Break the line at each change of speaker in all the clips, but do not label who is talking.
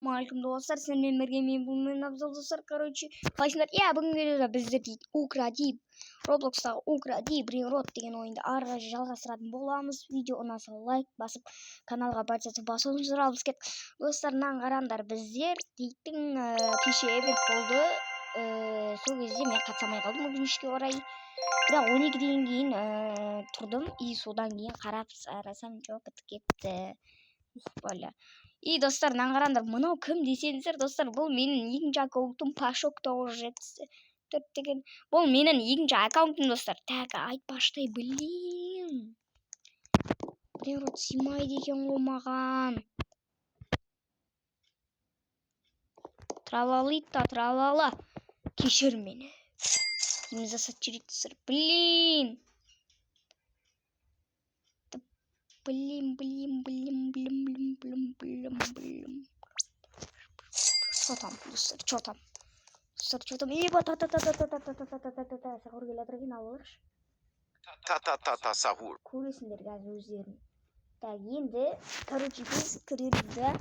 Алейкум, достар, сіздермен бірге мен, бұл Абзал, достар. Короче, қалайсыңдар? Иә, бүгінгі видеода біздер дейді Укради, Роблокстағы Укради Брейнрот деген ойынды ары қарай жалғастыратын боламыз. Видео ұнаса, лайк басып, каналға подписаться басуыңызды алып кет. Достар, мынаны қараңдар, біздер дейтін кеше эвент болды. Сол кезде мен қатыса алмай қалдым, өкінішке орай. Бірақ 12-ден кейін тұрдым и содан кейін қарап қарасам, жоқ, бітіп кетті. Ух, бля. И, достар, мынаны қараңдар, мынау кім десеңіздер, достар, бұл менің екінші аккаунтым, Пашок 974 деген. Бұл менің екінші аккаунтым, достар. Так, айтпақшыдай, блин. Брейнрот сыймайды екен ғой маған. Тралалита, тралала. Кешір мені. Дейміз, жасап жіберейік, достар. Блин. Да, блин, блин, блин, блин, блин, блин, блин, блин. Что там, достар, что там? Достар, что там? Еба, та та та та та та та та та та та та та, сахур келе жатыр екен, алып алайықшы.
Ta ta ta ta sahur.
Көресіңдер қазір өздерің. Так, енді, короче, біз кіреміз да.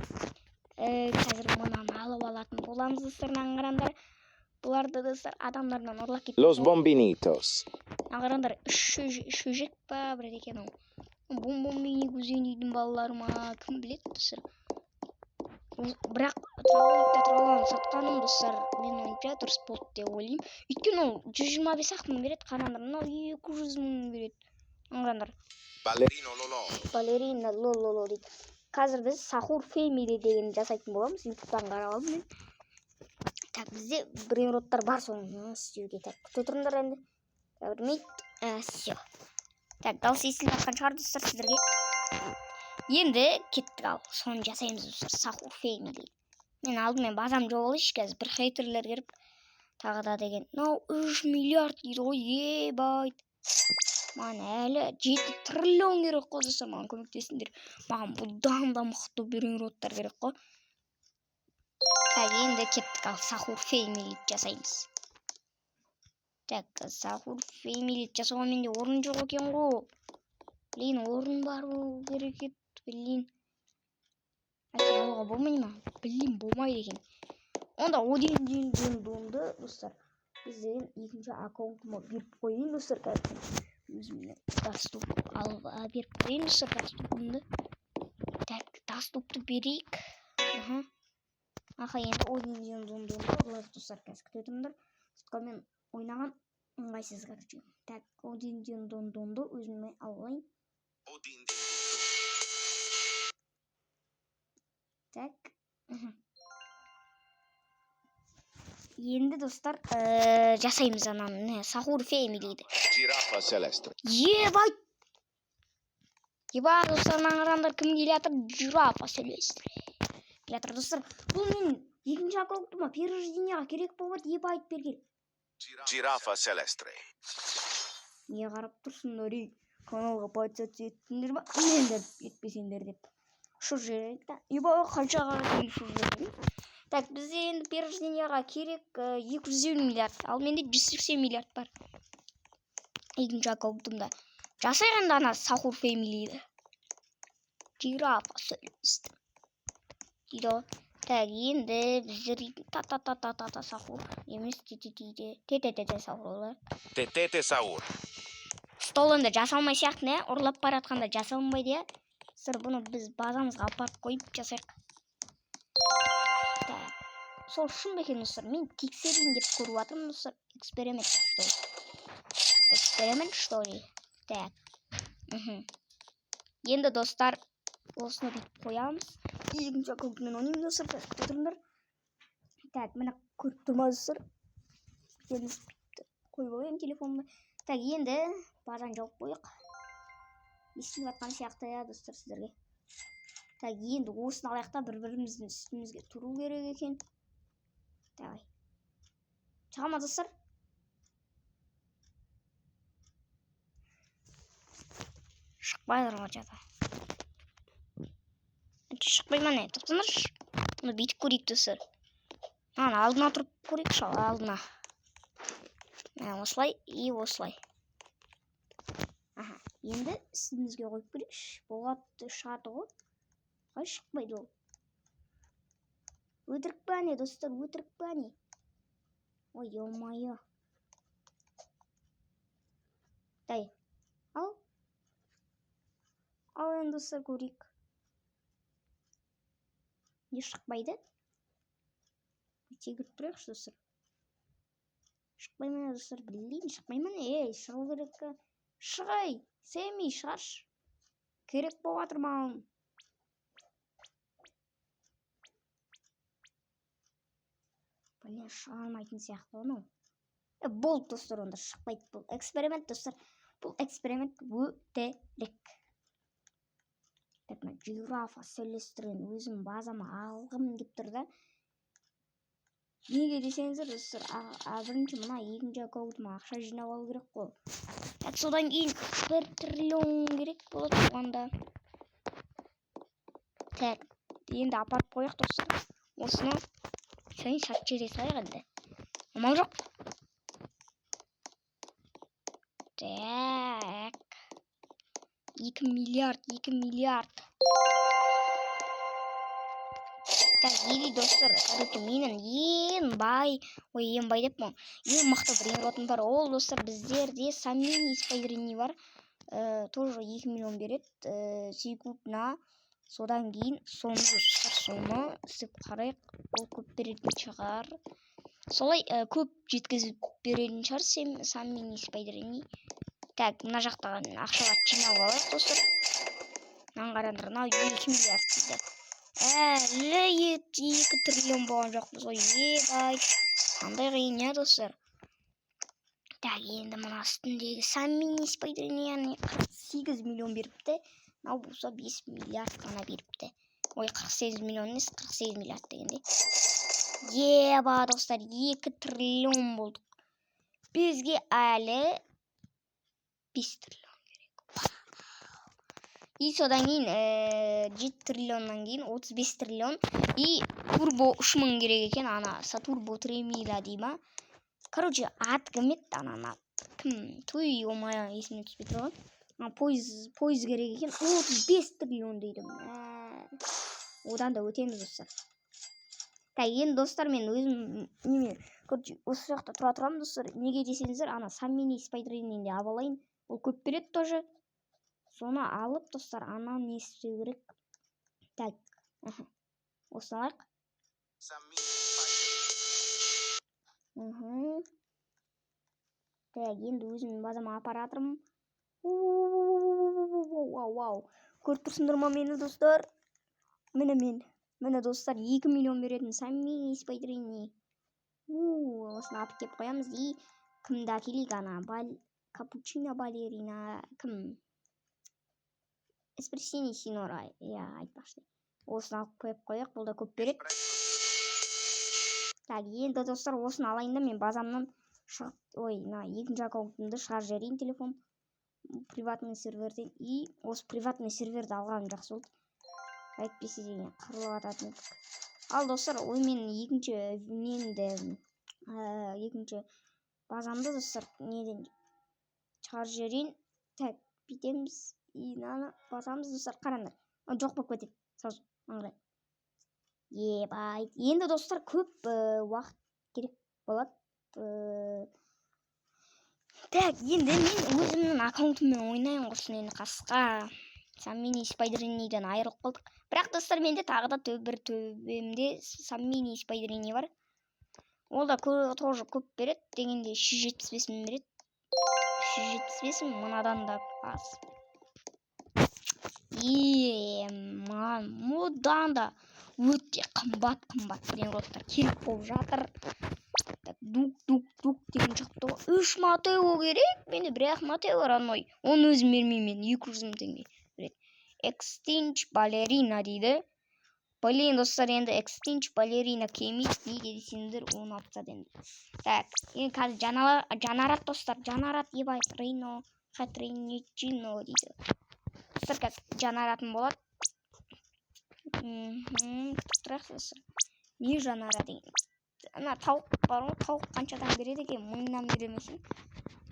Қазір мынаны алып алатын боламыз, достар, мынаны қараңдар. Бұларды, достар, адамдардан ұрлап кетті.
Los bombinitos.
Мына қараңдар, үш шөжек па бірдеңе екен ол. Бом-бомбини гузенидің балалары ма, кім біледі, достар. Бірақ тралалита тралаланы сатқаным, достар, менің ойымша, дұрыс болды деп ойлаймын. Өйткені ол 125 ақ мың береді, қараңдар, мынау 200 мың береді. Мына қараңдар.
Ballerino Lolò.
Балерина лололо дейді. Қазір біз Сахур Фэмили деген жасайтын боламыз. Ютубтан қарап алдым мен. Так, бізде брейнроттар бар соны істеуге. Так, күте тұрыңдар енді. Так, бір минут. Все. Так, дауыс естіліп жатқан шығар, достар, сіздерге. Енді кеттік, ал. Соны жасаймыз, достар. Сахур Фэмили. Мен алдымен базам жауып алайыншы, қазір бір хейтерлер кіріп тағы да деген. Мынау 3 миллиард дейді ғой, ебать. Маған әлі 7 триллион керек қой, достар, маған көмектесіңдер. Маған бұдан да мықты брейнроттар керек қой. Так, енді кеттік, ал, Сахур Фэмили жасаймыз. Так, Сахур Фэмили жасауға менде орын жоқ екен ғой. Блин, орын бар болу керек еді, блин. Әйтеуір алуға болмай ма? Блин, болмайды екен. Онда Один дин дин донды, достар, біз деген екінші аккаунтыма беріп қояйын, достар, қазір. Өзімнің доступ алып беріп қояйын, достар, доступымды. Так, доступты берейік. Аха. Аха, енді Один дин дон донды ұрлайық, достар, қазір күте тұрыңдар. Мен ойнаған ыңғайсыз, короче. Так, Один дин дон донды өзіме алып алайын.
Odin din din dun.
Так. Мхм. Енді, достар, жасаймыз ананы, не, Сахур Фэмилиді.
Giraffa celeste.
Ебать! Еба, достар, мына қараңдар, кім келе жатыр? Жирафа Селестре. Келе жатыр, достар. Бұл менің екінші аккаунтыма перерождениеға керек болып еді, ебать, бері кел.
Giraffa celeste.
Не қарап тұрсыңдар, ей? Каналға подписаться еттіңдер ма? Мен етпесеңдер деп. Ұшып жіберейік та. Еба, қаншаға дейін ұшып жібердім. Так, бізде енді перерождениеға керек 250 миллиард. Ал менде 180 миллиард бар. Екінші аккаунтымда. Жасайық енді ана Сахур Фэмилиді. Жирафа Селестре. Дейді ғой. Так, енді біздер та та та та та та сахур емес, те те те те те те те те сахур олар.
Tetete sahur.
Стол енді жасалмай сияқты, не? Ұрлап бара жатқанда жасалынбайды, иә? Достар, бұны біз базамызға апарып қойып жасайық. Так. Сол шын ба екен, достар? Мен тексерейін деп көріп жатырмын, достар. Эксперимент, что ли? Эксперимент, что ли? Так. Мхм. Енді, достар, осыны бүйтіп қоямыз. Екінші аккаунтымен ойнаймын, достар. Қазір күте тұрыңдар. Так, міне, көріп тұр ма, достар? Бүйтеміз, бүйтіп қойып алайын телефонымды. Так, енді базаны жауып қояйық. Естіліп жатқан сияқты, иә, достар, сіздерге. Так, енді осыны алайық та, бір біріміздің үстімізге тұру керек екен. Давай. Шыға ма, достар? Шықпай тұр ғой жата. Шықпай ма, не? Тоқтаңдаршы. Мұны бүйтіп көрейік, достар. Мынаны алдына тұрып көрейікші, ал, алдына. Міне, осылай и осылай. Аха, енді үстімізге қойып көрейікші. Болады, шығады ғой. Қалай шықпайды ол? Өтірік па, не, достар, өтірік па, не? Ой, ё-моё. Дай. Ал. Ал енді, достар, көрейік. Не шықпайды? Секіріп тұрайықшы, достар. Шықпай ма, достар? Блин, шықпай ма? Ей, шығу керек. Шығай, Сэмми, шығаршы. Керек болып жатыр маған. Блин, шыға алмайтын сияқты ғой мынау. Болды, достар, онда шықпайды бұл эксперимент, достар. Бұл эксперимент өтірік. Так, мына жирафа Селестрені өзім базама алғым келіп тұр да. Неге десеңіздер, достар, бірінші мына екінші аккаунтыма ақша жинап алу керек қой. Так, содан кейін 1 триллион керек болады оған да. Так, енді апарып қояйық, достар. Осыны сен сатып жібере салайық енді. Амал жоқ. Так. 2 миллиард, 2 миллиард. Так, или, достар, короче, менің ең бай, ой, ең бай деп ең мықты брейнротым бар. Ол, достар, біздерде Самини Спайдерини бар. Тоже 2 миллион береді. Секундына. Содан кейін соны, достар, соны істеп қарайық. Ол көп беретін шығар. Солай, көп жеткізіп беретін шығар Самини Спайдерини. Так, мына жақтағы ақшаларды жинап алайық, достар. Мынаны қараңдар, мынау 2 миллиард дейді. Әлі 2 триллион болған жоқпыз ғой. Ебай, қандай қиын, иә, достар. Так, енді мына үстіндегі Самини Спайдерини, яғни 48 миллион беріпті. Мынау болса 5 миллиард қана беріпті. Ой, 48 миллион емес, 48 миллиард дегенде. Еба, достар, 2 триллион болдық. Бізге әлі 5 триллион керек. И содан кейін, 7 триллионнан кейін 35 триллион и турбо 3000 керек екен. Ана Сатурбо Тремила дей ма? Короче, аты кім еді? Ана кім? Туй, омая, есіме түспей тұр ғой. Ана пойыз керек екен. 35 триллион дейді. Одан да өтеміз, достар. Так, енді, достар, мен өзім неме, короче, осы жақта тұра тұрамын, достар. Неге десеңіздер, ана Самини Спайдеринен де алып алайын. Ол көп береді тоже. Соны алып, достар, ана не істеу керек? Так, аха. Осыны алайық. Так, енді өзімнің базама апара жатырмын. Вау, вау. Көріп тұрсыңдар ма мені, достар? Міне мен. Міне, достар, 2 миллион беретін Самини Спайдерини. Осыны алып кеп қоямыз. И кімді әкелейік? Ана капучино балерина кім? Эспрессини Синора, иә, айтпақшы. Осыны алып қойып қояйық, бұл да көп береді. Так, енді, достар, осыны алайын да мен базамнан шығып, ой, мына екінші аккаунтымды шығарып жіберейін телефон приватный серверден. И осы приватный серверді алғаным жақсы болды. Әйтпесе деген қырылып жататын едік. Ал, достар, ой, мен екінші немді, екінші базамды, достар, неден шығарып жіберейін. Так, бүйтеміз. И мынаны басамыз, достар, қараңдар. Жоқ болып кетеді сразу. Аңғарай. Ебай. Енді, достар, көп уақыт керек болады. Так, енді мен өзімнің аккаунтыммен ойнайын құрсын енді қасқа. Самини Спайдериниден айырылып қалдық. Бірақ, достар, менде тағы да бір төбемде Самини Спайдерини бар. Ол да тоже көп береді. Дегенде 375 мың береді. 375 мың мынадан да аз. Маған одан да өте қымбат қымбат брейнроттар керек болып жатыр. Так, дук дук дук деген шығыпты ғой. 3 Матео керек. Менде бір-ақ Матео родной. Оны өзім бермеймін мен. 200 мың теңге береді. Экстинч балерина дейді. Блин, достар, енді экстинч балерина келмейді. Неге десеңдер, оны алып тастады енді. Так, енді қазір жанарат, достар, жанарат, ебай, Рейно, Хатриничино дейді. Достар, қазір жанаратын болады. Күтіп тұрайық, достар. Не жанара деген? Ана тауық бар ғой, тауық қаншадан береді екен? Мыңнан бере ме екен?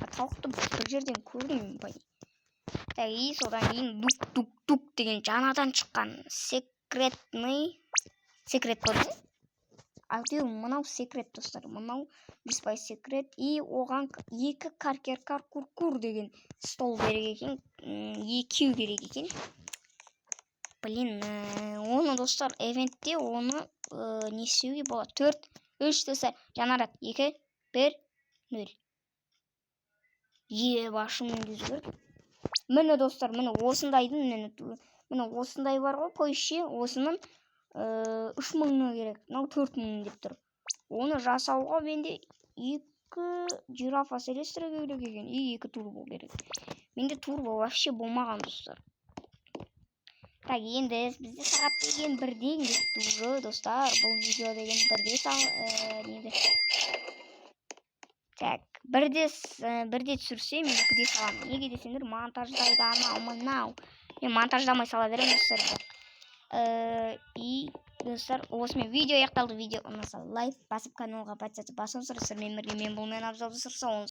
Тауықты бір жерден көрдім мен, по идее. Так, и содан кейін дук дук дук деген жаңадан шыққан секретный секрет көрдің? Алтеу мынау секрет, достар, мынау 100% секрет. И оған екі каркер каркуркур деген стол керек екен, екеу керек екен. Блин, оны, достар, ивентте оны не істеуге болады? Төрт, үш, достар, жанарат, екі, бір, нөл. Е, башыммен өзгерді. Міне, достар, міне, осындайдың, міне, міне, осындай бар ғой, поищи. Осының 3000-ы керек, мынау 4000 деп тұр. Оны жасауға менде екі жирафа селестра керек екен и екі турбо керек. Менде турбо вообще болмаған, достар. Так, енді бізде сағат деген 1-ден кетті уже, достар. Бұл видео деген 1-де сал неді. Так, 1-де түсірсем, 2-де саламын. Неге десеңдер, монтаждайды анау мынау, мен монтаждамай сала беремін, достар. И, достар, осымен видео аяқталды. Видео ұнаса, лайк басып, каналға подписаться басыңыздар. Сіздермен бірге мен бұл мен Абзал, достар. Сау болыңыз.